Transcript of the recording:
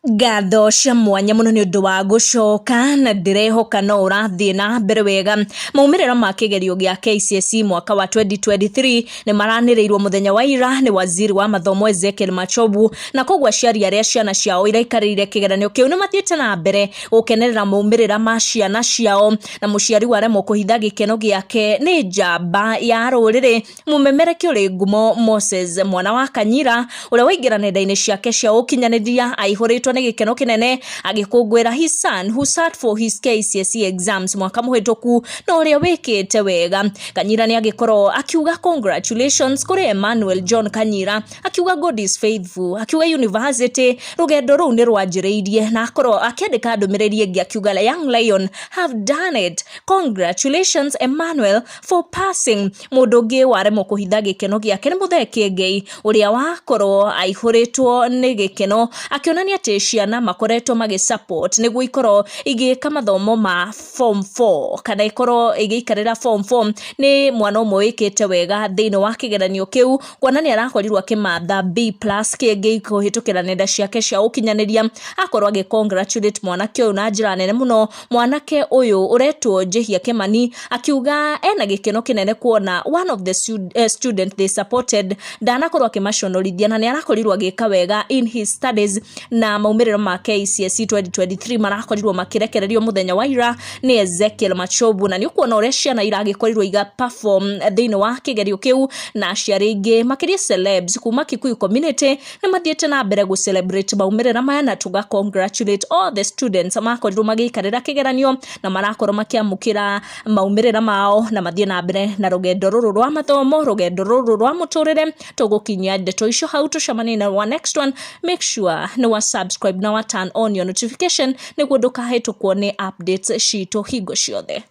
Ngatho cia mwanya mũno nĩ ũndũ wa gũcoka na ndĩrehoka no ũrathiĩ na mbere wega. Maumĩrĩra ma kĩgerio gĩa KCSE mwaka wa 2023 nĩ maranĩrĩirwo mũthenya wa ira nĩ waziri wa mathomo Ezekiel Machogu, na koguo aciari arĩa ciana ciao iraikarĩire kĩgeranio kĩu nĩ mathiĩte na mbere gũkenerera maumĩrĩra ma ciana ciao, na mũciari waremwo kũhitha gĩkeno gĩake nĩ njamba ya rũrĩrĩ Mũmemerekia ũrĩ ngumo Moses mwana wa Kanyira ũrĩa waingĩra nenda-inĩ ciake cia ũkinyanĩria aihũrĩtwo nĩ gĩkeno kĩnene agĩkũngũĩra his son who sat for his KCSE exams mwaka mũhĩtũku na ũrĩa wĩkĩte wega. Kanyira nĩ agĩkorwo akiuga congratulations kũrĩ Emmanuel John Kanyira, akiuga God is faithful, akiuga university rũgendo rũu nĩ rwanjĩrĩirie, na akorwo akĩandĩka ndũmĩrĩri ĩngĩ akiuga, "Young Lion have done it. Congratulations, Emmanuel, for passing." Mũndũ ũngĩ waremwo kũhitha gĩkeno gĩake nĩ Mũthee Kĩengei ũrĩa wakorwo aihũrĩtwo nĩ gĩkeno akĩonania atĩ ciana makoretwo magĩ support nĩguo ikorwo igĩka mathomo ma form 4 kana ikorwo igĩikarĩra form 4. Nĩ mwana ũmwe wĩkĩte wega thĩinĩ wa kĩgeranio kĩu, kuona nĩ arakorirwo akĩmatha B+. Kĩengei kũhĩtũkĩra nenda ciake cia ũkinyanĩria akorwo agĩ congratulate mwanake ũyũ na njĩra nene mũno, mwanake ũyũ ũretwo Njihia Kimani, akiuga ena gĩkeno kĩnene kuona one of the student they supported ndanakorwo akĩmaconorithia na nĩ arakorirwo agĩka wega in his studies. Na maumĩrĩro ma KCSE 2023 marakorirwo makĩrekererio mũthenya wa ira nĩ Ezekiel Machogu, na nĩ ũkuona ũrĩa ciana iragĩkorirwo iga perform thĩinĩ wa kĩgerio kĩu, na aciari aingĩ makĩria celebs kuma Kikuyu community nĩ mathiĩte na mbere gũ celebrate maumĩrĩra maya, na tuga congratulate all the students makorirwo magĩikarĩra kĩgeranio na marakorwo makĩamũkĩra maumĩrĩra mao na mathiĩ na mbere na rũgendo rũrũ rwa mathomo, rũgendo rũrũ rwa mũtũrĩre. Tũgũkinyia ndeto icio hau, tũcemanie na wa next one. Make sure nĩ wa subscribe na wa turn on your notification nĩguo ndũkahĩtũkwo nĩ updates citũ hingo ciothe.